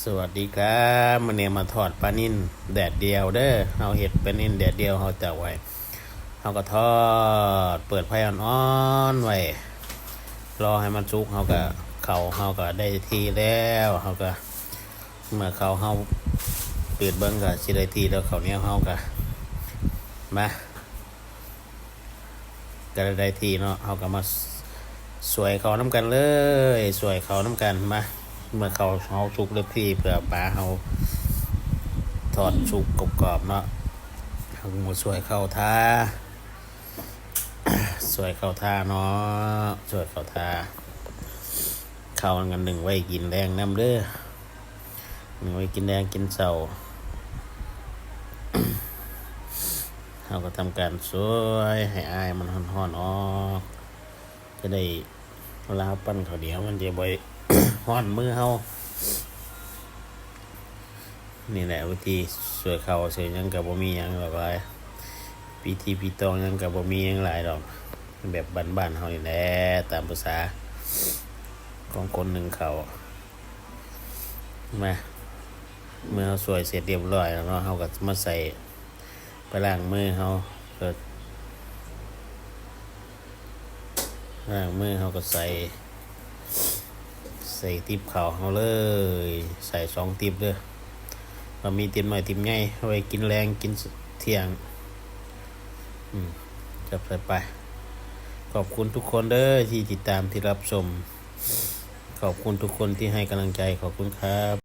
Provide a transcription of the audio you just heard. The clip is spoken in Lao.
ສະຫວັດດີຄັບ ມື້ນີ້ມາທອດປານິນແດດດຽວເດີ. ເຮົາເຮັດປານິນແດດດຽວ ເຮົາຈະໄວ້ ເຮົາກໍທອດ ເປີດໄຟອ່ອນໆໄວ້ ລໍໃຫ້ມັນສຸກ. ເຮົາກໍ ເຂົ້າເຮົາກໍໄດ້ທີ່ແລ້ວ ເຮົາກໍ ເມື່ອເຂົ້າເຮົາເປີດເບິ່ງກໍຊິໄດ້ທີ່ແລ້ວ. ເຂົ້າໜຽວເຮົາກໍ ມາ ກໍໄດ້ທີ່ເນາະ ເຮົາກໍມາສວຍເຂົ້ານຳກັນເລີຍ ສວຍເຂົ້ານຳກັນ. ມາ ເມື່ອເຂົ້າເຮົາສຸກເລີຍທີ່ ເພື່ອປາເຮົາທອດສຸກກອບໆເນາະ ເຮົາກໍມາສວຍເຂົ້າທາ ສວຍເຂົ້າທາເນາະ ສວຍເຂົ້າທາ. ເຂົ້ານັ້ນກໍໜຶ້ງໄວ້ກິນແລງນຳເດີ ໜຶ້ງໄວ້ກິນແລງກິນເຊົ້າ. ເຮົາກໍທຳການສວຍໃຫ້ອາຍມັນຮ້ອນໆອອກ ຈະໄດ້ ເວລາເຮົາປັ້ນເຂົ້າໜຽວມັນຈະບໍ່ຮ້ອນມືເຮົາ. ນີ້ແຫຼະວິທີສວຍເຂົ້າ ສວຍຫຍັງກໍບໍ່ມີຫຍັງຫຼາກຫຼາຍ ພິທີພິຕອງຫຍັງກໍບໍ່ມີຫຍັງຫຼາຍດອກ ແບບບ້ານໆເຮົານີ້ແຫຼະ ຕາມພາສາຂອງຄົນໜຶ້ງເຂົ້າ. ມາ ເມື່ອເຮົາສວຍເສັດຮຽບຮ້ອຍແລ້ວເນາະ ເຮົາກໍມາໃສ່ ໄປລ້າງມືເຮົາ ກໍລ້າງມືເຮົາກໍໃສ່ ໃສ່ຕິບເຂົ້າເຮົາເລີຍ ໃສ່ສອງຕິບເດີ ເຮົາມີຕິບນ້ອຍຕິບໃຫຍ່ ເອົາໄວ້ກິນແລງກິນທ່ຽງ ອືມ ຈັບໃສ່ໄປ. ຂອບຄຸນທຸກຄົນເດີທີ່ຕິດຕາມທີ່ຮັບຊົມ ຂອບຄຸນທຸກຄົນທີ່ໃຫ້ກຳລັງໃຈ ຂອບຄຸນຄັບ.